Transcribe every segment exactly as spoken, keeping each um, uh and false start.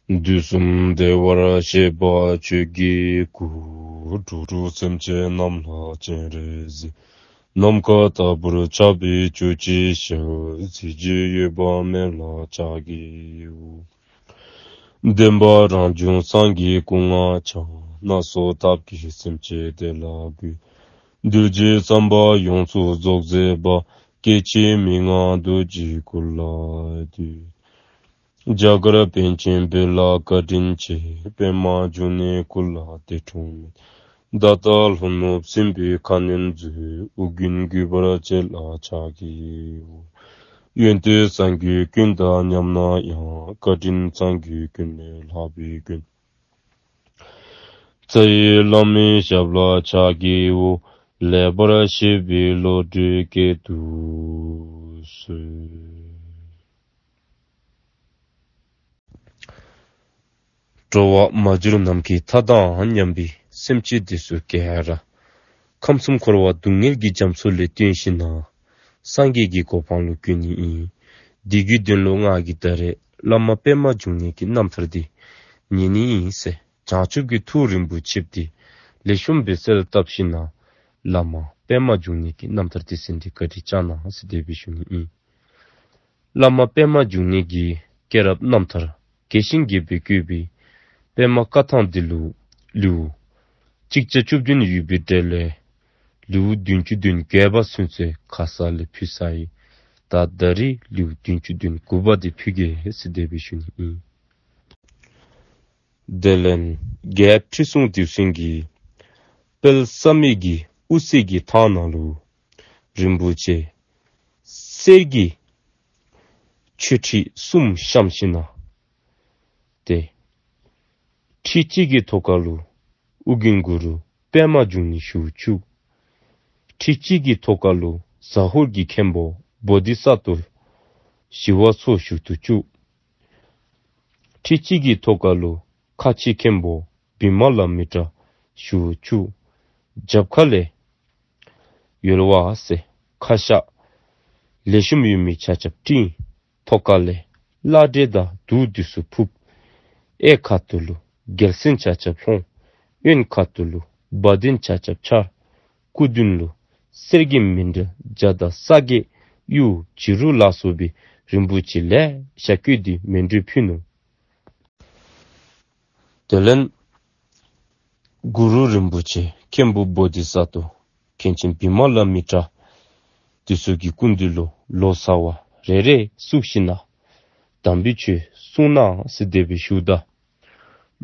དུས་གསུམ་བདེ་བར་གཤེགས་པ་ཆོས་ཀྱི་སྐུ། འགྲོ་དྲུག་སེམས་ཅན་རྣམས་ལ་སྤྱན་རས་གཟིགས། ནམ་མཁའ་ལྟ་བུར་ཁྱབ་པའི་ཆོས་ཀྱི་ཞབས། གཟི་བརྗིད་འོད་དཔག་མེད་ལ་ཕྱག་བགྱིའོ། བདེན་པ་རང་བྱུང་སངས་རྒྱས་སྐུ་ལྔ་འཆང་། སྣ་ཚོགས་ཐབས་ཀྱིས་སེམས་ཅན་བདེ་ལ་འགོད། གདུལ་བྱའི་བསམ་པ་ཡོངས་སུ་རྫོགས་མཛད་པ། སྐྱེ་འཆི་མི་མངའ་རྡོ་རྗེའི་སྐུ་ལ་འདུད། རྒྱ་གར་པཎ་ཆེན་བོད་ལ་བཀའ་དྲིན་ཆེ། པདྨ་འབྱུང་གནས་སྐུ་ལ་འདས་འཁྲུངས་མེད། ད་ལྟ་ལྷོ་ནུབ་སྲིན་པོའི་ཁ་གནོན་མཛད། ཨོ་རྒྱན་གུས་པར་བཅས་ལ་ཕྱག་བགྱིའོ། ཡོན་ཏན་སངས་རྒྱས་ཀུན་དང་མཉམ་ན་ཡང་། བཀའ་དྲིན་སངས་རྒྱས་ཀུན་ལས་ལྷག་པའི་མགོན། རྩ་བའི་བླ་མའི་ཞབས་ལ་ཕྱག་བགྱིའོ། ལེགས་པར་བཤད་པའི་བློ་གྲོས་བསྐྱེད་དུ་གསོལ། འགྲོ་བ་མ་གྱུར་ནམ་མཁའི་མཐའ་དང་མཉམ་པའི་སེམས་ཅན་འདི་ཚུ་ག་ར་ཁམས་གསུམ་འཁོར་བ་སྡུག་བསྔལ་གྱི་རྒྱ་མཚོ་ལས་བཏོན་ཞིནམ་ལས་སངས་རྒྱས་ཀྱི་གོ་འཕང་ལུ་བཀོད་ནི་ཨིན། དེ་གི་དོན་ལུ་ང་གིས་ད་རེས་བླ་མ་པདྨ་འབྱུང་གནས་ཀྱི་རྣམ་ཐར་འདི་ཉན་ནི་ཨིན་ཟེར་བྱང་ཆུབ་ཀྱི་ཐུགས་རིན་པོ་ཆེ་འདི་ལེགས་ཤོམ་སྦེ་གསལ་བཏབ་ཞིནམ་ལས་བླ་མ་པདྨ་འབྱུང་གནས་ཀྱི་རྣམ་ཐར་འདི་གསན་ཏེ་བཀའ་དྲིན་བསྐྱང་གནང་ཟེར་དེ་སྦེ་ཞུ་ནི་ཨིན། བླ་མ་པདྨ་འབྱུང་གནས་ཀྱི་སྐྱེས་རབས་རྣམ་ཐར་རྒྱས་ཤིང་རྒྱས་པར་བཀོད་པའི་པདྨ་བཀའ་ཐང་འདི་ལུ་ལེའུ་གཅིག་བརྒྱ་བཅུ་བདུན་ཡོད་པའི་གྲས་ལས་ལེའུ་བདུན་ཅུ་དོན་བརྒྱད་པ་ཚུན་ཚོད་ཁ་གསལ་ལས་ཕུལ་ཚར་ཡི། ད་ད་རིས་ལེའུ་བདུན་ཅུ་དོན་དགུ་པ་འདི་ཕུལ་གེ་ཟེར་དེ་སྦེ་ཞུ་ནི་ཨིན། དེ་ལས་རྒྱལཔོ་ཁྲི་སྲོང་ལྡེའུ་བཙན་གྱིས་དཔལ་བསམ་ཡས་ཀྱི་དབུ་རྩེ་གི་ཐང་ནང་ལུ་རིན་པོ་ཆེ་གསེར་གྱི་མཆོད་ཁྲི་གསུམ་བཤམས་ཞིནམ་ལས་ཏེ་ཁྲི་གཅིག་གི་ཐོག་ཁ་ལུ་ཨོ་རྒྱན་གུ་རུ་པདྨ་འབྱུང་གནས་བཞུགས་བཅུག། ཁྲི་གཅིག་གི་ཐོག་ཁ་ལུ་ཟ་ཧོར་གྱི་མཁན་པོ་བོ་དྷི་ས་ཏྭ་ཞི་བ་འཚོ་བཞུགས་ཏེ་བཅུག། ཁྲི་གཅིག་གི་ཐོག་ཁ་ལུ་ཁ་ཆེ་མཁན་པོ་བི་མ་ལ་མི་ཏྲ་བཞུགས་བཅུག། རྒྱབ་ཁ་ལས་ཡོལ་བ་ཟེར་ཁ་ཤ་ལེགས་ཤོམ་ཡོད་མི་ཆ་ཁྱབ་སྤྲིང་། ཐོག་ཁ་ལས་བླ་བྲེ་དང་གདུགས་འདི་ཚུ་ཕུབ། གཡས་ཁ་ཐུག་ལུ་རྒྱལ་མཚན་ཆ་ཁྱབ་ལྷོང་། གཡོན་ཁ་ཐུག་ལུ་བ་དན་ཆ་ཁྱབ་འཕྱར། སྐུ་མདུན་ལུ་གསེར་གྱི་མཎྜལ་བརྒྱ་དང་རྩ་བརྒྱད་གཡུ་བྱུ་རུ་ལ་སོགས་པའི་རིན་པོ་ཆེ་ལེ་ཤ་བཀོད་དེ་མཎྜལ་ཕུལ་ནུག། དེ་ལས་གུ་རུ་རིན་པོ་ཆེ་མཁན་པོ་བོ་དྷི་ས་ཏྭ་མཁན་ཆེན་བི་མ་ལ་མི་ཏྲ་འདི་ཚུ་གི་སྐུ་མདུན་ལུ་ལོ་ཙཱ་བ་རེ་རེ་བཙུགས་ཞིནམ་ལས་དམ་པའི་ཆོས་གསུང་གནང་ཟེར་དེ་སྦེ་ཞུཝ་ད་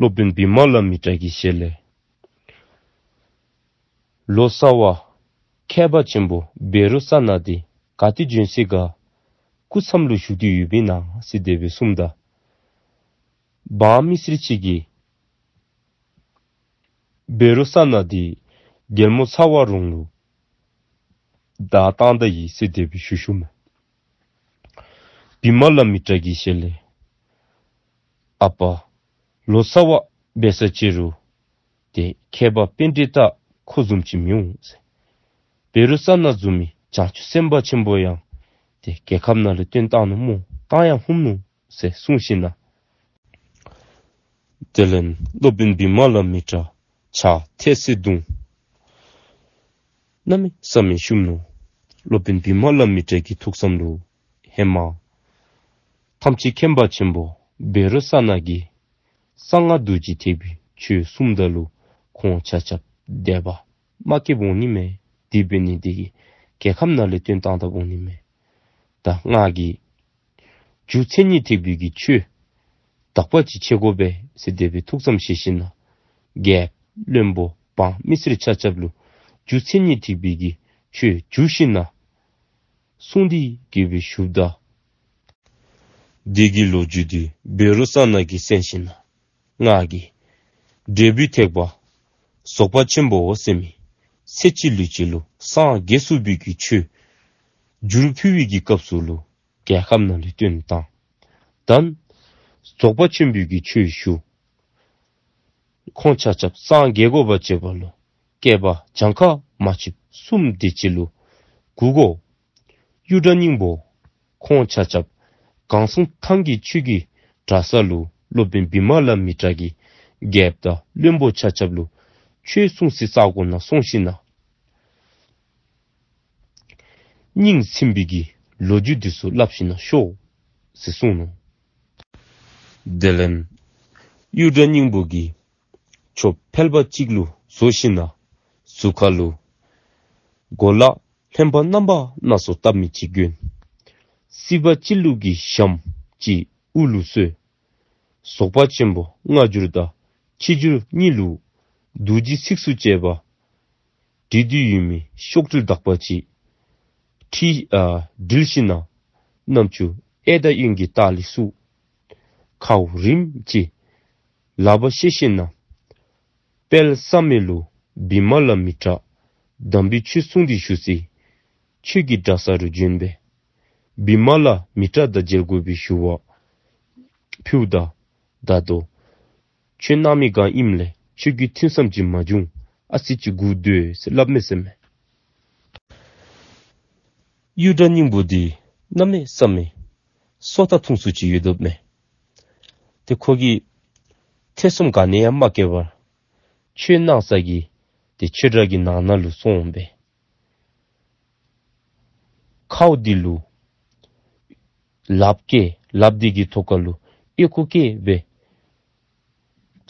སློབ་དཔོན་བི་མ་ལ་མི་ཏྲ་གི་ཞལ་ལས་ལོ་ཙཱ་བ་མཁས་པ་ཆེན་པོ་བཻ་རོ་ཙ་ན་འདི་ག་ཏེ་བྱོན་སའི་ག་སྐུ་མཚམས་ལུ་བཞུགས་ཏེ་ཡོདཔ་ཨིན་ན་ཟེར་དེ་སྦེ་གསུངམ་ད་འབངས་མི་སེར་ཅིག་གིས་བཻ་རོ་ཙ་ན་འདི་རྒྱལ་མོ་ཚ་བ་རོང་ལུ་བདའ་བཏང་ད་ཡི་ཟེར་དེ་སྦེ་ཞུ་ཞུཝ་མས། བི་མ་ལ་མི་ཏྲ་གི་ཞལ་ལས་ཨ་པ་ལོ་ཙཱ་བ་འབད་ས་ཅི་རུང་ཏེ་མཁས་པ་པཎྜི་ཏ་ཁོ་བཟུམ་ཅིག་མི་འོང་ཟེར། བཻ་རོ་ཙ་ན་བཟུམ་མའི་བྱང་ཆུབ་སེམས་དཔའ་ཆེན་པོ་ཡང་ཏེ་རྒྱལ་ཁབ་ནང་ལས་བཏོན་བཏང་ནུག་སྨོ། བཏང་ཡང་ཧུམ་ནུག་ཟེར་གསུངས་ཞིནམ་ལས་དེ་ལས་སློབ་དཔོན་བི་མ་ལ་མི་ཏྲ་ཕྱག་ཐལ་སེ་བརྡུང་གནམ་མེད་ས་མེད་བཤུམས་ནུག། སློབ་དཔོན་བི་མ་ལ་མི་ཏྲ་གི་ཐུགས་བསམ་ལུ་ཧེ་མ་ཐམས་ཅད་མཁྱེན་པ་ཆེན་པོ་བཻ་རོ་ཙ་ན་གིས་གསང་སྔགས་རྡོ་རྗེ་ཐེག་པའི་ཆོས་གསུངམ་ད་ལུ་ཁོང་ཆ་ཁྱབ་དད་པ་མ་སྐྱེསཔ་འོང་ནི་མས། དེ་འབད་ནི་དེ་གིས་རྒྱལ་ཁབ་ནང་ལས་བཏོན་བཏང་དཔ་འོང་ནི་མས། ད་ང་གིས་རྒྱུ་མཚན་ཉིད་ཐེག་པའི་གི་ཆོས་དག་པ་ཅིག་འཆད་དགོ་པས་ཟེར་དེ་སྦེ་ཐུགས་བསམ་བཞེས་ཞིནམ་ལས་རྒྱལཔོ་བློན་པོ་འབངས་མི་སེར་ཆ་ཁྱབ་ལུ་རྒྱུ་མཚན་ཉིད་ཐེག་པའི་གི་ཆོས་བསྡུ་ཞིནམ་ལས་གསུངས་ཏེ་གི་སྦེ་ཞུཝ་ད་དེ་གི་ལོ་རྒྱུས་འདི་བཻ་རོ་ཙ་ན་གིས་གསན་ཞིནམ་ལས་ང་གིས་འབྲས་བུའི་ཐེག་པ་རྫོགས་པ་ཆེན་པོ་ཟེར་མི་ཚེ་གཅིག་ལུས་གཅིག་ལུ་སངས་རྒྱས་ཚུགས་པའི་གི་ཆོས་བསྒྱུར་ཕུལ་བའི་གི་སྐབས་སུ་ལུ་རྒྱལ་ཁབ་ནང་ལས་བཏོན་བཏང་། ད་རྫོགས་པ་ཆེན་པོའི་གི་ཆོས་ཞུ། ཁོང་ཆ་ཁྱབ་སངས་རྒྱས་དགོ་པ་བྱེད་པ་ལུ་བསྐལ་པ་གྱངས་ཁ་མ་ཆོདཔ་གསུམ་དེ་ཅིག་ལུ་སྒུག་དགོ། གཡུ་སྒྲ་སྙིང་པོ་ཁོང་ཆ་ཁྱབ་གང་གསུང་ཐང་གི་ཆོས་ཀྱི་གྲྭ་ས་ལུ་ སློབ་དཔོན་བི་མ་ལ་མི་ཏྲ་གིས་རྒྱལཔོ་དང་བློན་པོ་ཆ་ཁྱབ་ལུ་ཆོས་གསུང་སའི་ས་གོ་ནང་སོང་ཞིནམ་ན་སྙིང་ཚིམ་པའི་གི་ལོ་རྒྱུས་འདི་ཚུ་སླབ་ཞིནམ་ན་ཤོག་ཟེར་གསུངས་ནུག། དེ་ལས་གཡུ་སྒྲ་སྙིང་པོ་གིས་ཆོ་ཕལ་པ་གཅིག་ལུ་བཟོ་ཞིནམ་ན་གཟུགས་ཁ་ལུ་གོ་ལ་ལྷན་པ་རྣམ་པ་སྣ་ཚོགས་བཏབ་མི་ཅིག་གྱོན། སྲིད་པ་སྤྱི་བླུགས་ཀྱི་ཞྭམོ་ཅིག་དབུ་ལུ་གསོལ། རྫོགས་པ་ཆེན་པོ་སྔ་འགྱུར་དང་ཕྱི་འགྱུར་གཉིས་ལུ་རྡོ་རྗེ་ཚིགས་སུ་བཅད་པ་འབྲི་འདོད་ཡོད་མི་ཤོག་དྲིལ་དག་པ་ཅིག་ཁྲིད་ཨ་དྲིལ་ཞིནམ་ན་རྣམ་ཅོ་གཡས་དང་གཡོན་གྱི་ལྟག་ལས་བཙུགས། ཁཝ་རིངམ་ཅིག་ལག་པར་བཤེད་ཞིནམ་ན་དཔལ་བསམ་ཡས་ལུ་བི་མ་ལ་མི་ཏྲ་དམ་པའི་ཆོས་གསུང་སྟེ་བཞུགས་སའི་ཆོས་ཀྱི་གྲྭ་ས་རུ་བྱོན་སྦེ་བི་མ་ལ་མི་ཏྲ་དང་མཇལ་དགོ་པའི་ཞུ་བ་ཕུལཝ་ད་ད་ལྟོ་ཆོས་གནང་མི་ག་ཨིནམ་ལས་ཆོས་ཀྱི་ཐུན་མཚམས་ཅིག་མ་བྱུང་། ཨ་ཙི་ཅིག་སྒུག་སྡོད་ཟེར་སླབ་མས་ཟེར་མས། གཡུ་སྒྲ་སྙིང་པོ་འདི་གནམ་མེད་ས་མེད་སོ་ཐར་ཐུང་སུ་ཅིག་ཡོདཔ་མས། ཏེ་ཁོ་གིས་ཐེ་ཚོམ་ག་ནི་ཡང་མ་བསྐྱེད་པར་ཆོས་གནང་ས་གི་ཏེ་ཆོས་གྲྭ་གི་ནང་ན་ལུ་སོང་སྦེ་ཁཝ་འདི་ལུ་ལགཔ་བཀལ། ལགཔ་འདི་གི་ཐོག་ཁ་ལུ་ཨོལ་ཀོ་བཀལ་སྦེ་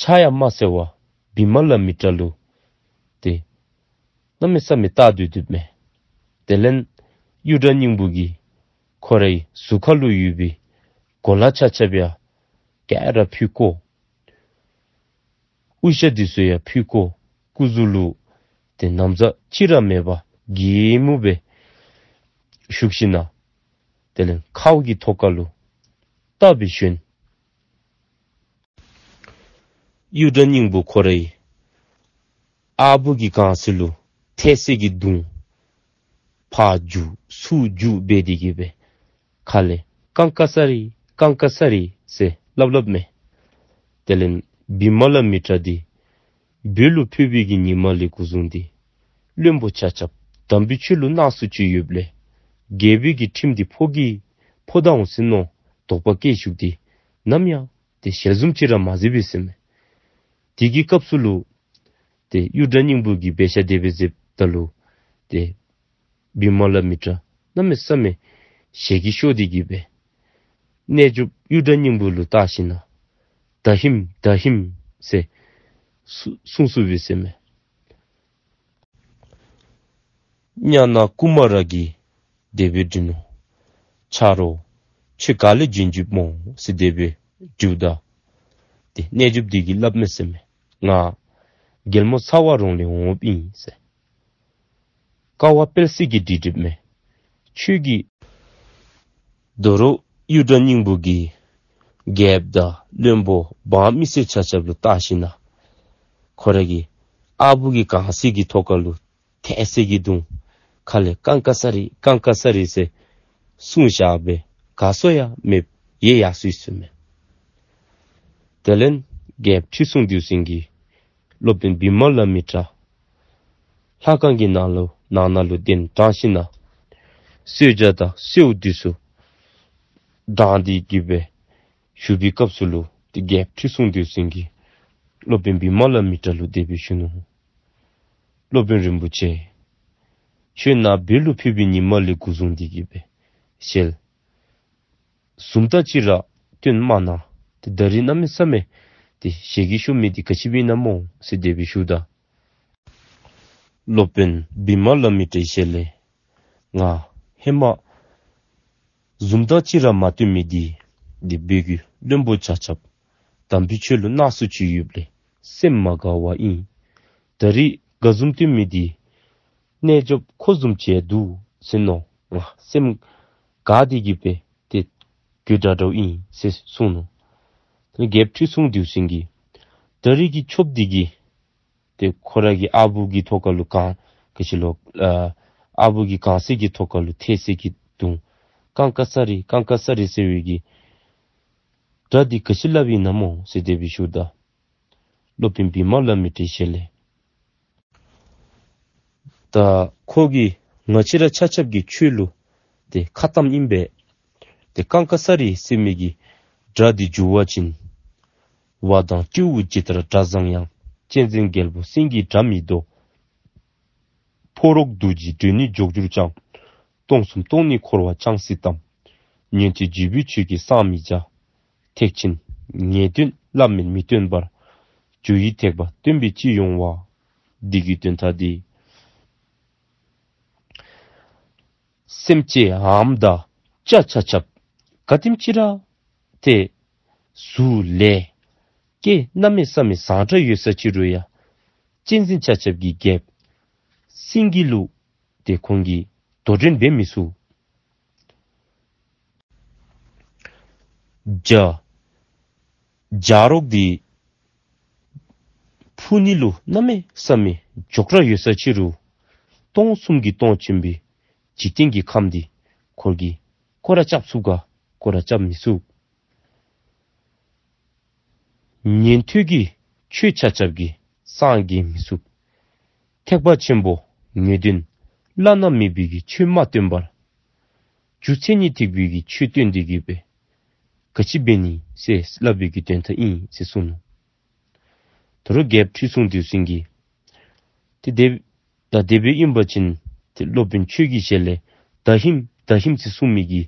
ཕྱག་ཡང་མ་འཚལ་བར་བི་མ་ལ་མི་ཏྲ་ལུ་ཏེ་གནམ་མེད་ས་མེད་བལྟ་སྡོད་སྡོདཔ་མས། དེ་ལས་གཡུ་སྒྲ་སྙིང་པོ་གིས་ཁོ་རའི་གཟུགས་ཁ་ལུ་ཡོད་པའི་གོ་ལ་ཆ་ཁྱབ་ཡང་ག་ར་ཕུད་བཀོ། དབུ་ཞྭ་འདི་ཚུ་ཡང་ཕུད་བཀོ། སྐུ་གཟུགས་ལུ་ཏེ་ན་བཟའ་ཅིག་ར་མེད་པར་གད་མོ་སྦེ་བཞུགས་ཞིནམ་ན་དེ་ལས་ཁཝ་གི་ཐོག་ཁ་ལུ་བལྟ་སྦེ་བཞུགས་ནུག། གཡུ་སྒྲ་སྙིང་པོ་ཁོ་རའི་ཨ་བུ་གི་གང་ཟིལ་ལུ་ཐལ་སེ་གི་མདུང་ཕར་རྒྱུག་ཚུར་རྒྱུག་འབད་དེ་གི་སྦེ་ཁ་ལས་ཀང་ཀ་ས་རི་ཀང་ཀ་ས་རི་ཟེར་སླབ་སླབ་མས། དེ་ལས་བི་མ་ལ་མི་ཏྲ་འདི་བོད་ལུ་ཕེབས་པའི་གི་ཉིནམ་ལས་འགོ་བཟུང་སྟེ་བློན་པོ་ཆ་ཁྱབ་དམ་པའི་ཆོས་ལུ་གནང་སུ་ཅིག་ཡོདཔ་ལས་རྒྱལ་པོའི་གི་ཁྲིམས་འདི་ཕོག་གི་ཕོག་ད་འོང་ཟེར་མནོ་དོགས་པ་སྐྱེས་བཞུགས་ཏེ་ནམ་ཡང་ཏེ་ཞལ་འཛུམ་ཅིག་ར་མ་མཛད་པས་ཟེར་མས། དེ་གི་སྐབས་སུ་ལུ་ཏེ་གཡུ་སྒྲ་སྙིང་པོ་གིས་འབད་བཞག་དེ་སྦེ་མཛདཔ་ད་ལུ་ཏེ་བི་མ་ལ་མི་ཏྲ་གནམ་མེད་ས་མེད་ཞལ་གྱིས་ཤོར་ཏེ་གི་སྦེ་རྣལ་འབྱོརཔ་གཡུ་སྒྲ་སྙིང་པོ་ལུ་བལྟ་ཞིནམ་ན་ད་ཧིམ་ད་ཧིམ་ཟེར་གསུ་གསུངས་སོ་པས་ཟེར་མས། ཉ་ནག་ཀུ་མ་ར་གིས་དེ་སྦེ་དྲིས་ནུག། ཆ་རོགས་ཁྱོད་ག་ལས་བྱོན་བྱོནམ་སྨོ་ཟེར་དེ་སྦེ་དྲིཝ་ད་ཏེ་རྣལ་འབྱོརཔ་འདི་གིས་སླབ་མས་ཟེར་མས། ང་རྒྱལ་མོ་ཚ་བ་རོང་ལས་འོངམ་ཨིན་ཟེར། ཀ་བ་དཔལ་སྲས་ཀྱིས་དྲི་དྲིཝ་མས། ཁྱོད་ཀྱིས་དོ་རུང་གཡུ་སྒྲ་སྙིང་པོ་གིས་རྒྱལཔོ་དང་བློན་པོ་འབངས་མི་སེར་ཆ་ཁྱབ་ལུ་བལྟ་ཞིནམ་ན་ཁོ་ར་གི་ཨ་བུ་གི་གང་ཟིལ་གྱི་ཐོག་ཁ་ལུ་ཐལ་སེ་གི་མདུང་ཁ་ལས་ཀང་ཀ་ས་རི་ཀང་ཀ་ས་རི་ཟེར་གསུངས་བཞག་སྦེ་ག་སོང་ཡང་མེདཔ་ཡལ་ཡར་སོ་ཡི་ཟེར་མས། དེ་ལས་རྒྱལཔོ་ཁྲི་སྲོང་ལྡེའུ་བཙན་གྱིས་སློབ་དཔོན་བི་མ་ལ་མི་ཏྲ་ལྷ་ཁང་གི་ནང་ལུ་ནང་ན་ལུ་གདན་དྲངས་ཞིནམ་ན་གསོལ་ཇ་དང་གསོལཝ་འདི་ཚུ་དྲངས་ཏེ་གི་སྦེ་བཞུགས་པའི་སྐབས་སུ་ལུ་ཏེ་རྒྱལཔོ་ཁྲི་སྲོང་ལྡེའུ་བཙན་གྱིས་སློབ་དཔོན་བི་མ་ལ་མི་ཏྲ་ལུ་དེ་སྦེ་ཞུ་ནུག། སློབ་དཔོན་རིན་པོ་ཆེ། ཁྱོད་ནཱ་བོད་ལུ་ཕེབས་པའི་ཉིནམ་ལས་འགོ་བཟུང་སྟེ་གི་སྦེ་ཞལ་འཛུམ་དང་གཅིག་ར་སྟོན་མ་གནང་། ཏེ་ད་རིས་གནམ་མེད་ས་མེད་ཏེ་ཞལ་གྱིས་ཤོར་མི་འདི་ག་ཅི་འབད་ཨིན་ན་སྨོ་ཟེར་དེ་སྦེ་ཞུཝ་ད་སློབ་དཔོན་བི་མ་ལ་མི་ཏྲའི་ཞལ་ལས་ང་ཧེ་མ་འཛུམ་དང་གཅིག་ར་མ་སྟོན་མི་འདི་ཏེ་བོད་ཀྱི་བློན་པོ་ཆ་ཁྱབ་དམ་པའི་ཆོས་ལུ་གནང་སུ་ཅིག་ཡོདཔ་ལས་སེམས་མ་དགའ་བ་ཨིན། ད་རིས་དགའ་འཛུམ་སྟོན་མི་འདི་རྣལ་འབྱོརཔ་ཁོ་བཟུམ་ཅིག་འདུག་ཟེར་མནོ་ང་སེམས་དགའ་སྟེ་གི་སྦེ་ཏེ་དགོད་བྲ་བྲཝ་ཨིན་ཟེར་གསུངས་ནུག། ཏེ་རྒྱལཔོ་ཁྲི་སྲོང་ལྡེའུ་བཙན་གྱིས་ད་རིས་ཀྱི་ཆོསཔ་འདི་གིས་ཏེ་ཁོ་ར་གི་ཨ་བུ་གི་ཐོག་ཁ་ལུ་གང་ག་ཅི་ལོ་ཨ་ཨ་བུ་གི་གང་ཟིལ་གྱི་ཐོག་ཁ་ལུ་ཐལ་སེ་གི་མདུང་ཀང་ཀ་ས་རི་ཀང་ཀ་ས་རི་ཟེར་བའི་གི་སྒྲ་འདི་ག་ཅི་སླབ་ཨིན་ན་སྨོ་ཟེར་དེ་སྦེ་ཞུཝ་ད་སློབ་དཔོན་བི་མ་ལ་མི་ཏྲའི་ཞལ་ལས་ད་ཁོ་གིས་ང་བཅས་ར་ཆ་ཁྱབ་ཀྱི་ཆོས་ལུ་ཏེ་ཁ་གཏམ་ཨིན་པས། ཏེ་ཀང་ཀ་ས་རི་ཟེར་མི་གི་སྒྲ་འདི་བསྒྱུར་བ་ཅིན་ བ་དང་སྤྲེའུ་ཇི་ལྟར་སྒྲ་བཟང་ཡང་། གཅན་གཟན་རྒྱལ་པོ་སེང་གེའི་སྒྲ་མི་ལྡོག། ཕོ་རོག་རྡོ་རྗེ་སྒྲོན་ནི་འཇོག་གྱུར་ཀྱང་། སྟོང་གསུམ་སྟོང་ནི་འཁོར་བ་ཅང་སྲིད་དམ། ཉན་ཐོས་རྗེ་བོའི་ཆོས་ཀྱིས་སངས་མི་རྒྱ། ཐེག་ཆེན་ངེས་དོན་བླ་མེད་མི་སྟོན་པར། རྒྱུ་ཡི་ཐེག་པ་སྟོན་པས་ཅི་ཡོང་བ། འདི་གི་དོན་དག་འདི། སེམས་ཅན་འམ་དང་བྱ་ཆ་ཁྱབ་ག་དེམ་ཅིག་ར་ཏེ་གཟུགས་ལས་ཀྱེ་གནམ་མེད་ས་མེད་བཟང་དྲགས་ཡོད་ས་ཅིག་རུང་ཡང་གཅན་གཟན་ཆ་ཁྱབ་ཀྱི་རྒྱལཔོ་སེང་གེ་ལུ་ཏེ་ཁོང་གིས་དོ་འགྲན་འབད་མི་ཚུགས། བྱ་བྱ་རོག་འདི་འཕུར་ནི་ལུ་གནམ་མེད་ས་མེད་མགྱོགས་དྲགས་ཡོད་ས་ཅིག་རུང་སྟོང་གསུམ་གྱི་སྟོང་ཆེན་པོའི་འཇིག་རྟེན་གྱི་ཁམས་འདི་ཁོ་གིས་སྐོར་ར་རྐྱབ་ཚུགས་ག། སྐོར་ར་རྐྱབ་མི་ཚུགས། ཉན་ཐོས་ཀྱི་ཆོས་ཆ་ཁྱབ་ཀྱིས་སངས་རྒྱས་མི་ཚུགས། ཐེག་པ་ཆེན་པོ་ངེས་དོན་བླ་ན་མེད་པའི་གི་ཆོས་མ་སྟོན་པར། རྒྱུ་མཚན་ཉིད་ཐེག་པའི་གི་ཆོས་སྟོན་ཏེ་གིས་སྦེ་ག་ཅི་འབད་ནི་ཟེར་སླབ་པའི་གི་དོན་དག་ཨིན་ཟེར་གསུངས་ནུག། ད་རུང་རྒྱལཔོ་ཁྲི་སྲོང་ལྡེའུ་བཙན་གྱིས་ཏེ་དེ་ད་དེ་སྦེ་ཨིན་པ་ཅིན་ཏེ་སློབ་དཔོན་ཁྱོད་ཀྱི་ཞལ་ལས་ད་ཧིམ་ད་ཧིམ་ཟེར་གསུངས་མི་གི་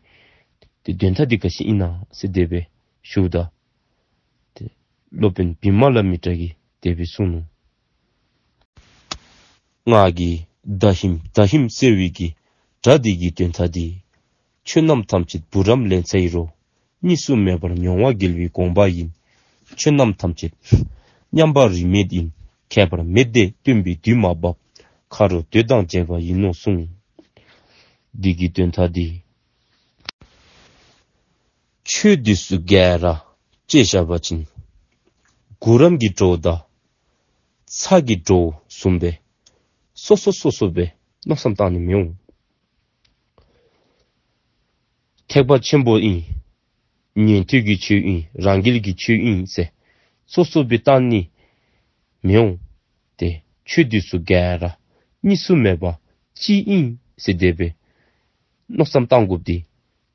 ཏེ་དོན་དག་འདི་ག་ཅི་ཨིན་ན་ཟེར་དེ་སྦེ་ཞུཝ་ད། ཏེ་སློབ་དཔོན་བི་མ་ལ་མི་ཏྲ་གིས་དེ་སྦེ་གསུངས་ནུག། ང་གིས་ད་ཧིམ་ད་ཧིམ་ཟེར་བའི་གི་སྒྲ་འདི་གི་དོན་དག་འདི་ཆོས་རྣམས་ཐམས་ཅད་བུ་རམ་ལན་ཚྭའི་རོ། གཉིས་སུ་མེད་པར་མྱོང་བ་རྒྱལ་བའི་དགོངས་པ་ཡིན། ཆོས་རྣམས་ཐམས་ཅད་མཉམ་པ་རིས་མེད་ཡིན། ཁྱད་པར་མེད་དེ་སྟོན་པའི་དུས་མ་བབ། ཁ་རོག་འདོད་དང་བཅས་པ་ཡིན་ནོ་གསུངས། འདི་གི་དོན་དག་འདི་ཆོས་འདི་ཚུ་ག་ར་དཔྱེ་བཞག་པ་ཅིན་གུ་རམ་གྱི་གྲོགས་དང་ཚྭ་གི་གྲོགས་བཟུམ་སྦེ་སོ་སོ་སོ་སོ་སྦེ་མནོ་བསམ་བཏང་ནི་མི་འོང་། ཐེག་པ་ཆེན་པོ་ཨིན། ཉན་ཐོས་ཀྱི་ཆོས་ཨིན། རང་རྒྱལ་གྱི་ཆོས་ཨིན་ཟེར་སོ་སོ་སྦེ་བཏང་ནི་མི་འོང་། ཏེ་ཆོས་འདི་ཚུ་ག་ར་གཉིས་སུ་མེད་པ་གཅིག་ཨིན་ཟེར་དེ་སྦེ་མནོ་བསམ་བཏང་དགོཔ་འདི་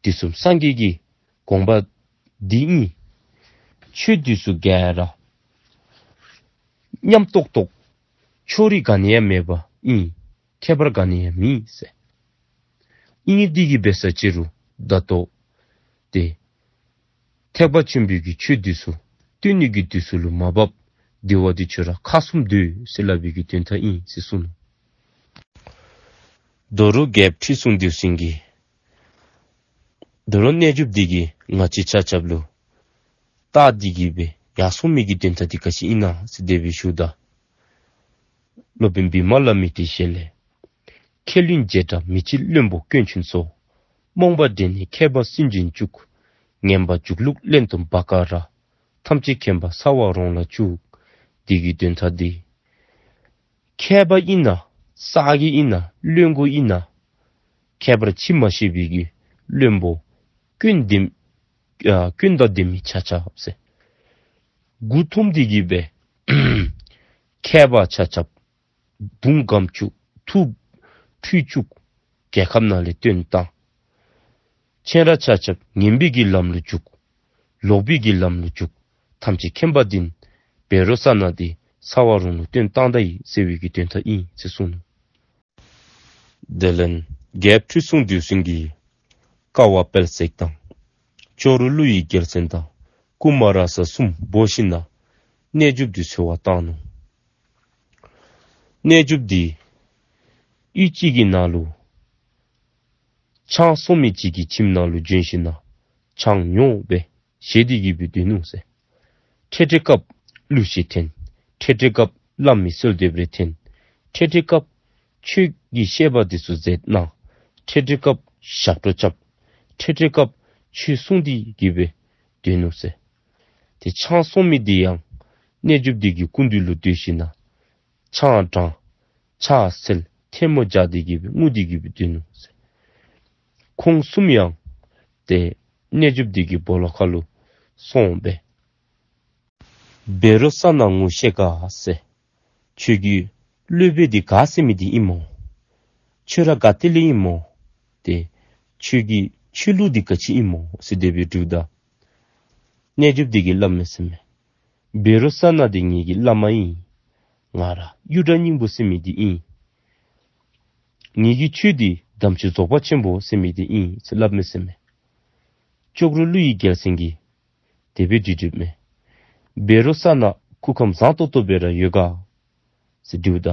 དུས་གསུམ་སངས་རྒྱས་ཀྱི་དགོངས་པ་འདི་ཨིན། ཆོས་འདི་ཚུ་ག་ར་མཉམ་ཏོག་ཏོ་ཕྱོགས་རིས་ག་ནི་ཡང་མེད་པ་ཨིན། ཁྱད་པར་ག་ནི་ཡང་མེད་ཟེར། ཨིན་ནི་འདི་གིས་འབད་ས་ཅིག་རུང་ད་ལྟོ་ཏེ་ཐེག་པ་ཆེན་པོའི་གི་ཆོས་འདི་ཚུ་སྟོན་ནི་གི་དུས་ཚོད་ལུ་མ་བབ། དེ་བ་འདི་ཁྱོད་ར་ཁ་གསུམ་སྡོད་ཟེར་སླབ་པའི་གི་དོན་དག་ཨིན་ཟེར་གསུངས་ནུག། ད་རུང་རྒྱལཔོ་ཁྲི་སྲོང་ལྡེའུ་བཙན་གྱིས་ད་རུང་རྣལ་འབྱོརཔ་འདི་གིས་ང་བཅས་ཆ་ཁྱབ་ལུ་བལྟ་སྟེ་གིས་སྦེ་ཡར་སོང་མི་གི་དོན་དག་འདི་ག་ཅི་ཨིན་ན་ཟེར་དེ་སྦེ་ཞུཝ་ད། སློབ་དཔོན་བི་མ་ལ་མི་ཏྲའི་ཞལ་ལས། མཁས་བླུན་བྱེ་བྲག་མི་ཕྱེད་བླུན་པོ་སྐྱོན་ཆེན་ཚོགས། རྨོངས་པ་འདྲེས་ནས་མཁས་པ་སུན་འབྱིན་བཅུག། ངན་པ་སྒྱུག་ལུག་གླེན་གཏམ་བ་ཀ་ར། ཐམས་ཅད་མཁྱེན་པ་ཚ་བ་རོང་ལ་བཅུག། འདི་གི་དོན་དག་འདི། མཁས་པ་ཨིན་ན་གསར་བུ་ཨིན་ན་བློན་པོ་ཨིན་ན་ཁྱད་པར་ཕྱེ་མ་ཤེས་པའི་གི་བླུན་པོ་སྐྱོན་ལྡན་ཨ་སྐྱོན་དང་ལྡན་མི་ཆ་ཁྱབ་ཟེར། མགུ་འཐོམས་ཏེ་གིས་སྦེ་མཁས་པ་ཆ་ཁྱབ་བརྡུང་སྐམ་བཅུག། ཐུགས་ཁྲོས་བཅུག། རྒྱལ་ཁབ་ནང་ལས་བཏོན་བཏང་། ཁྱེད་ར་ཆ་ཁྱབ་ངན་པའི་གི་ལམ་ལུ་འཇུག། ལོག་པའི་གི་ལམ་ལུ་འཇུག། ཐམས་ཅད་མཁྱེན་པ་འདི་བཻ་རོ་ཙ་ན་འདི་ཚ་བ་རོང་ལུ་བཏོན་བཏང་ད་ཡི་ཟེར་བའི་གི་དོན་དག་ཨིན་ཟེར་གསུངས་ནུག། དེ་ལས་རྒྱལཔོ་ཁྲི་སྲོང་ལྡེའུ་བཙན་གྱིས་ཀ་བ་དཔལ་བརྩེགས་དང་། ཅོག་རོ་ཀླུ་ཡི་རྒྱལ་མཚན་དང་། ཀུ་མ་ར་ས་གསུམ་འབོ་ཞིནམ་ལས་རྣལ་འབྱོརཔ་འདི་འཚོལ་བར་བཏང་ནུག། རྣལ་འབྱོརཔ་འདི་གཡུས་གཅིག་གི་ནང་ལུ་ཆང་བཙོང་མི་གཅིག་གི་ཁྱིམ་ནང་ལུ་བྱོན་ཞིནམ་ལས་ཆང་ཉོ་སྦེ་བཞེས་ཏེ་གིས་སྦེ་སྡོད་ནུག་ཟེར། འཕྲལ་འཕྲལ་སྐབས་གླུ་གཞས་འཐེན། འཕྲལ་འཕྲལ་སྐབས་བླ་མའི་གསོལ་འདེབས་རེ་འཐེན། འཕྲལ་འཕྲལ་སྐབས་ཆོས་ཀྱི་བཤད་པ་འདི་ཚུ་མཛད་གནང་། འཕྲལ་འཕྲལ་སྐབས་ཞབས་བྲོ་རྐྱབ། འཕྲལ་འཕྲལ་སྐབས་ཆོས་གསུང་སྟེ་གིས་སྦེ་སྡོད་ནུག་ཟེར། ཏེ་ཆང་བཙོང་མི་འདི་ཡང་རྣལ་འབྱོརཔ་འདི་གི་སྐུ་མདུན་ལུ་སྡོད་ཞིནམ་ལས་ཆང་དྲང་། ཕྱག་འཚལ། ཐལ་མོ་སྦྱར་ཏེ་གིས་སྦེ་ངུ་སྟེ་གིས་སྦེ་སྡོད་ནུག་ཟེར། ཁོང་གསུམ་ཡང་ཏེ་རྣལ་འབྱོརཔ་འདི་གི་སྦོ་ལོགས་ཁར་ལུ་སོང་སྦེ་བཻ་རོ་ཙ་ན་ངོ་ཤེས་ག་ཟེར། ཁྱོད་ཀྱི་སློབ་དཔོན་འདི་ག་ཟེར་མི་འདི་ཨིན་མོ། ཁྱོད་ར་ག་ཏེ་ལས་ཨིན་མོ། ཏེ་ཁྱོད་ཀྱི་ཆོས་ལུགས་འདི་ག་ཅི་ཨིན་མོ་ཟེར་དེ་སྦེ་དྲིཝ་ད། རྣལ་འབྱོརཔ་འདི་གིས་སླབ་མས་ཟེར་མས། བཻ་རོ་ཙ་ན་འདི་ངེ་གི་བླ་མ་ཨིན། ང་ར་གཡུ་སྒྲ་སྙིང་པོ་ཟེར་མི་འདི་ཨིན། ངེ་གི་ཁྱོད་འདི་དམ་ཆོས་རྫོགས་པ་ཆེན་པོ་ཟེར་མི་འདི་ཨིན་ཟེར་སླབ་མས་ཟེར་མས། ཅོག་རོ་ཀླུ་ཡི་རྒྱལ་མཚན་གྱིས་དེ་སྦེ་དྲི་དྲིཝ་མས། བཻ་རོ་ཙ་ན་སྐུ་ཁམས་བཟང་ཏོག་ཏོ་སྦེ་ར་ཡོད་ག་ཟེར་དྲིཝ་ད།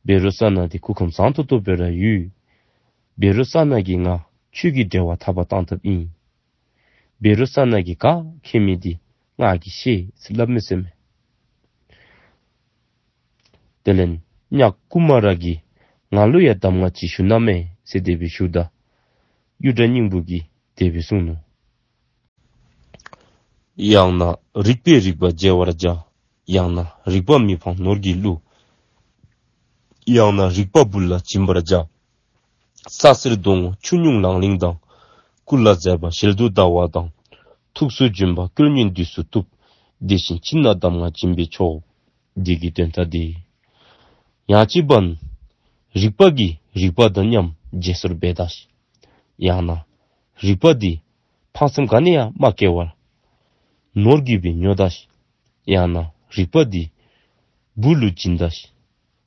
བཻ་རོ་ཙ་ན་འདི་སྐུ་ཁམས་བཟང་ཏོག་ཏོ་སྦེ་ར་ཡོད། བཻ་རོ་ཙ་ན་གིས་ང་ཁྱོད་ཀྱི་འབྲེལ་བ་ཐར་པ་བཏང་དཔ་ཨིན། བཻ་རོ་ཙ་ན་གིས་ག་མཁྱེན་མི་འདི་ང་གིས་ཤེས་ཟེར་སླབ་མས་ཟེར་མས། དེ་ལས་གཉགས་ཀུ་མ་ར་གིས་ང་ལུ་ཡང་གདམས་ངག་ཅིག་ཞུ་གནང་མས་ཟེར་དེ་སྦེ་ཞུཝ་ད། གཡུ་སྒྲ་སྙིང་པོ་གིས་དེ་སྦེ་གསུངས་ནུག། ཡང་ན་རིག་པས་རིག་པ་འཇལ་བར་བྱ། ཡང་ན་རིག་པ་མི་ཕམ་ནོར་གྱིས་བསླུ། ཡང་ན་རིག་པ་བུ་ལ་སྦྱིན་པར་བྱ། ས་གསེར་རྡོ་སྔོ་ཆུ་སྙུང་ལང་ལིང་དང་། སྐུ་ལ་མཛེས་པ་ཞལ་དུ་ཟླ་བ་དང་། ཐུགས་སུ་བྱོན་པ་སྐུ་བརྙན་འདི་ཚུ་བཏུབ། དེ་བཞིན་ཕྱི་ནང་གདམས་ངག་སྦྱིན་པས་ཆོག། འདི་གི་དོན་དག་འདི། ཡང་ཅིན་རིག་པ་གིས་རིག་པ་དང་མཉམ་བརྗེ་སོར་འབད་ད་ཤིག། ཡང་ན་རིག་པ་འདི་ཕངས་སེམས་ག་ནི་ཡང་མ་བསྐྱེད་པར་ནོར་གྱིས་སྦེ་ཉོ་ད་ཤིག། ཡང་ན་རིག་པ་འདི་བུ་ལུ་བྱིན་ད་ཤིག།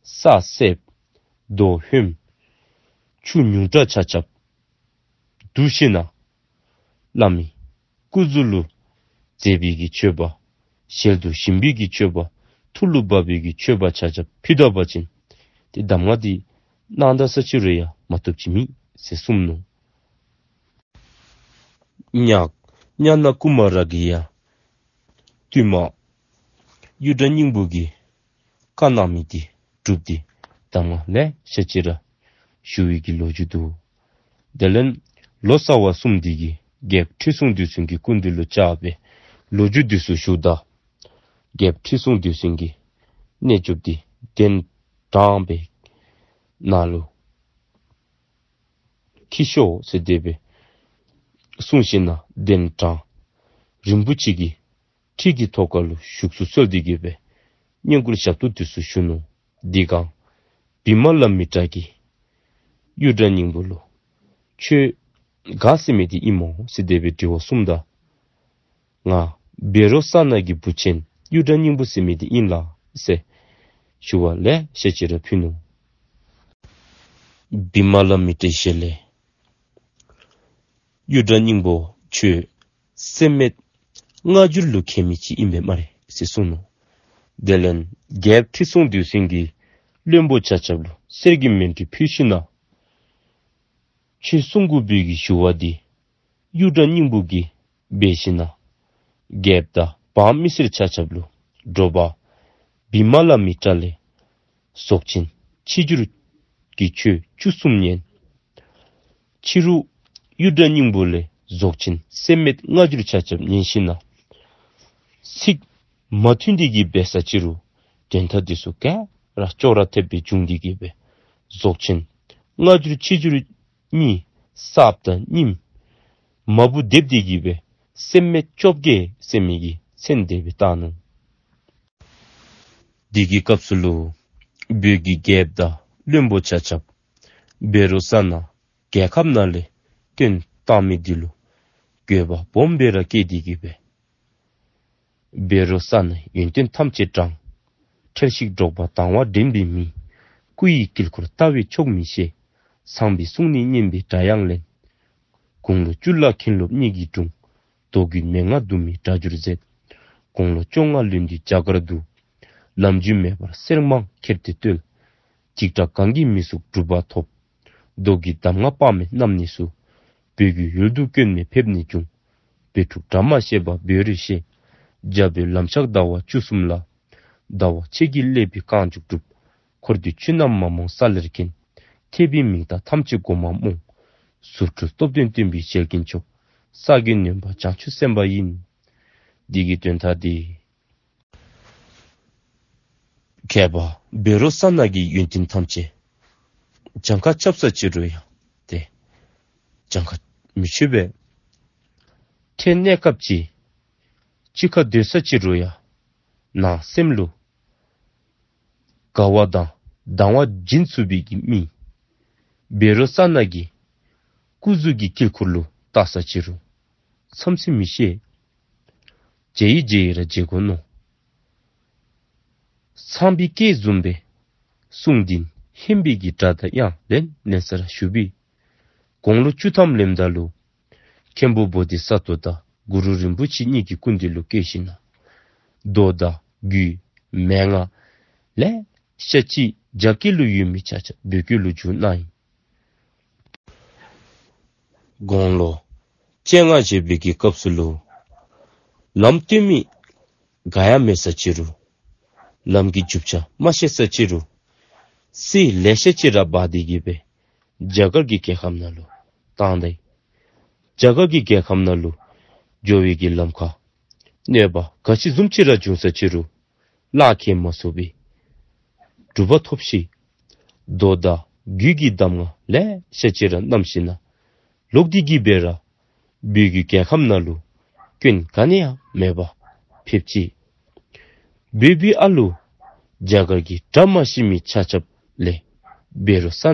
ས་བསྲེག་རྡོ་ཧོནམ་ཆུ་ཉུང་དྲགས་ཆ་ཁྱབ་བསྡུ་ཞིནམ་ལས་བླ་མའི་སྐུ་གཟུགས་ལུ་མཛེས་པའི་གི་མཆོད་པ། ཞལ་དུ་བཞིན་པའི་གི་མཆོད་པ། ཐུགས་ལུ་འབབ་པའི་གི་མཆོད་པ་ཆ་ཁྱབ་ཕུལ་ད་པ་ཅིན་ཏེ་གདམས་ངག་འདི་གནང་ད་ས་ཅིག་རུང་ཡང་མ་བཏུབ་ཅིག་མེད་ཟེར་གསུངས་ནུག། གཉགས་གཉགས་ན་ཀུ་མ་ར་གིས་ཡང་བསྟུད་མར་གཡུ་སྒྲ་སྙིང་པོ་གིས་བཀའ་གནང་མི་འདི་སྒྲུབ་སྟེ་གདམས་ངག་ལེ་ཤ་ཅིག་ར་ཞུ་བའི་གི་ལོ་རྒྱུས་འདུག། དེ་ལས་ལོ་ཙཱ་བ་གསུམ་འདི་གིས་རྒྱལཔོ་ཁྲི་སྲོང་ལྡེའུ་བཙན་གྱི་སྐུ་མདུན་ལུ་བཅར་བའི་ལོ་རྒྱུས་འདི་ཚུ་ཞུཝ་ད། རྒྱལཔོ་ཁྲི་སྲོང་ལྡེའུ་བཙན་གྱིས་རྣལ་འབྱོརཔ་འདི་གདན་དྲངས་པའི་ནང་ལུ་འཁྱིད་ཤོག་ཟེར་དེ་སྦེ་གསུངས་ཞིནམ་ལས་གདན་དྲངས། རིན་པོ་ཆེ་གི་ཁྲི་གི་ཐོག་ཁ་ལུ་བཞུགས་སུ་གསོལ་ཏེ་གི་སྦེ་བསྙེན་བཀུར་ཞབས་ཏོག་འདི་ཚུ་ཞུ་ནུག། དེ་སྒང་བི་མ་ལ་མི་ཏྲ་གིས་གཡུ་སྒྲ་སྙིང་པོ་ལུ་ཁྱོད་ག་ཟེར་མི་འདི་ཨིན་མོ་ཟེར་དེ་སྦེ་དྲི་བ་གསུངམ་ད། ང་བཻ་རོ་ཙ་ན་གི་བུ་ཆེན་གཡུ་སྒྲ་སྙིང་པོ་ཟེར་མི་འདི་ཨིན་ལགས་ཟེར་ཞུ་བ་ལེ་ཤ་ཅིག་ར་ཕུལ་ནུག། བི་མ་ལ་མི་ཏྲའི་ཞལ་ལས་གཡུ་སྒྲ་སྙིང་པོ་ཁྱོད་སེམས་མེད་སྔ་འགྱུར་ལུ་མཁས་མི་ཅིག་ཨིན་པས་སྨ་རེ་ཟེར་གསུངས་ནུག། དེ་ལས་རྒྱལཔོ་ཁྲི་སྲོང་ལྡེའུ་བཙན་གྱིས་བློན་པོ་ཆ་ཁྱབ་ལུ་གསེར་གྱི་མཎྜལ་ཕུལ་ཞིནམ་ལས་ཁྱོད་གསུང་དགོ་པའི་གི་ཞུ་བ་འདི་གཡུ་སྒྲ་སྙིང་པོ་གིས་འབད་ཞིནམ་ལས་རྒྱལཔོ་དང་འབངས་མི་སེར་ཆ་ཁྱབ་ལུ་དྲོ་པ་བི་མ་ལ་མི་ཏྲ་ལས་རྫོགས་ཆེན་ཕྱི་འགྱུར་གྱི་ཆོས་བཅུ་གསུམ་ཉན། ཕྱི་རུ་གཡུ་སྒྲ་སྙིང་པོ་ལས་རྫོགས་ཆེན་སེམས་མེད་སྔ་འགྱུར་ཆ་ཁྱབ་ཉན་ཞིནམ་ལས་ཚིག་མ་མཐུན་ཏེ་གི་འབད་ས་ཅིག་རུང་དོན་དག་འདི་ཚུ་ག་ར་ཅོག་ར་འཐདཔ་སྦེ་འབྱུང་སྟེ་གི་སྦེ་རྫོགས་ཆེན་སྔ་འགྱུར་ཕྱི་འགྱུར་གཉིས་གསརཔ་དང་རྙིངམ་མ་བུ་སྡེབ་སྟེ་གི་སྦེ་སེམས་མེད་བཅོ་བརྒྱད་ཟེར་མི་གི་མཚན་དེ་སྦེ་བཏགས་ནུག། དེ་གི་སྐབས་སུ་ལུ་བོད་ཀྱི་རྒྱལཔོ་དང་བློན་པོ་ཆ་ཁྱབ་བཻ་རོ་ཙ་ན་རྒྱལ་ཁབ་ནང་ལས་བཏོན་བཏང་མི་འདི་ལུ་འགྱོད་པ་སྦོམ་སྦེ་ར་སྐྱེས་ཏེ་གི་སྦེ། བཻ་རོ་ཙ་ན་ཡོན་ཏན་ཐམས་ཅད་བགྲང་། ཁྲེལ་ཞིག་འགྲོགས་པ་དང་བ་འདྲེན་པའི་མི། སྐུ་ཡི་དཀྱིལ་འཁོར་ལྟ་བས་ཆོག་མི་ཤེས། ཚངས་པའི་གསུང་ནི་སྙན་པའི་སྒྲ་དབྱངས་ལེན། དགུང་ལོ་བཅུ་ལ་མཁན་སློབ་གཉིས་ཀྱིས་བཀྲོངས། མདོ་རྒྱུད་མན་ངག་དུ་མའི་སྒྲ་སྒྱུར་མཛད། དགུང་ལོ་བཅོ་ལྔ་ལོན་ཏེ་རྒྱ་གར་དུ། ལམ་རྒྱུས་མེད་པར་གསེར་མང་ཁྱེར་ཏེ་བརྟོལ། འཇིགས་སྐྲག་གང་གིས་མི་ཚུགས་གྲུབ་པ་ཐོབ། མདོ་གི་གདམས་ངག་དཔག་མེད་རྣམ་གཉིས་སུ། བོད་ཀྱི་ཡུལ་དུ་སྐྱོན་མེད་ཕེབས་ནས་བྱུང་། བོད་ཕྲུག་སྒྲ་མ་ཤེས་པ་བོད་རིགས་ཤེས། རྒྱ་བོད་ལམ་ཕྱག་ཟླ་བ་བཅུ་གསུམ་ལ། ཟླ་བ་ཕྱེད་ཀྱིས་སླེབས་པའི་རྐང་མཇུག་གྲུབ། འཁོར་འདས་ཆོས་རྣམས་མ་རྨོངས་ས་ལེར་མཁྱེན། ཐེག་པའི་མིང་བཏགས་ཐམས་ཅད་སྒོ་མ་རྨོངས། ཟུར་འཁྲུལ་སྟོབས་ལྡན་སྟོན་པའི་ཞལ་གྱིས་མཆོད། ས་གའི་ནོན་པ་བྱང་ཆུབ་སེམས་དཔའ་ཡིན། འདི་གི་དོན་དག་འདི། མཁས་པ་བཻ་རོ་ཙ་ན་གི་ཡོན་ཏན་ཐམས་ཅད་གྱངས་ཁ་ཁྱབ་ས་ཅིག་རུང་ཡང་ཏེ་གྱངས་ཁ་མི་ཆོད་པས། འཕྲལ་གནས་སྐབས་ཅིག་གཅིག་ཁར་སྡོད་ས་ཅིག་རུང་ཡང་ནང་སེམས་ལུ་དགའ་བ་དང་སྡང་བ་འབྱིན་ཚུགས་པའི་གི་མི་བཻ་རོ་ཙ་ན་གི་སྐུ་གཟུགས་ཀྱི་དཀྱིལ་འཁོར་ལུ་བལྟ་ས་ཅིག་རུང་མཚམས་ཚིགས་མི་ཤེས། མཇལ་ཡི་མཇལ་ཡི་ར་མཇལ་དགོ་མནོ། ཚངས་པའི་སྐད་བཟུམ་སྦེ་གསུང་འདི་ཧན་པའི་གི་སྒྲ་དང་དབྱངས་ལེན་ལེན་ས་ར་ཞུ་བའི་དགུང་ལོ་བཅུ་ཐམ་ལེནམ་ད་ལུ་མཁན་པོ་བོ་དྷི་ས་ཏྭ་དང་གུ་རུ་རིན་པོ་ཆེ་གཉིས་ཀྱི་སྐུ་མདུན་ལུ་བསྐྱལ་ཞིནམ་ན་མདོ་དང་རྒྱུད་མན་ངག་ལེ་ཤ་ཅིག་རྒྱ་སྐད་ལུ་ཡོད་མི་ཆ་ཁྱབ་བོད་སྐད་ལུ་བསྒྱུར་གནང་ཡི། དགུང་ལོ་བཅོ་ལྔ་བཞེས་པའི་གི་སྐབས་སུ་ལུ་ལམ་སྟོན་མི་ག་ཡང་མེད་ས་ཅི་རུང་ལམ་གྱི་རྒྱུ་ཆ་མ་ཤེས་ས་ཅི་རུང་གསེར་ལེ་ཤ་ཅིག་ར་འབག་སྟེ་གི་སྦེ་རྒྱ་གར་གྱི་རྒྱལ་ཁམས་ནང་ལུ་བཏང་སྟེ་རྒྱ་གར་གྱི་རྒྱལ་ཁམས་ནང་ལུ་འགྱོ་བའི་གི་ལམ་ཁར་གནོད་པ་ག་ཅི་བཟུམ་ཅིག་ར་བྱུང་ས་ཅི་རུང་གླགས་ཁེལ་མ་ཚུགས་པའི་གྲུབ་པ་ཐོབ་ཤིང་མདོ་དང་རྒྱུད་ཀྱི་གདམས་ངག་ལེ་ཤ་ཅིག་ར་བསྣམས་ཞིནམ་ན་ལོག་སྟེ་གི་སྦེ་ར་བོད་ཀྱི་རྒྱལ་ཁམས་ནང་ལུ་སྐྱོན་ག་ནི་ཡང་མེད་པར་ཕེབས་ཅི། བོད་པའི་ཨ་ལུ་རྒྱ་གར་གྱི་སྒྲ་མ་ཤེས་མི་ཆ་ཁྱབ་ལས་བཻ་རོ་ཙ་ན་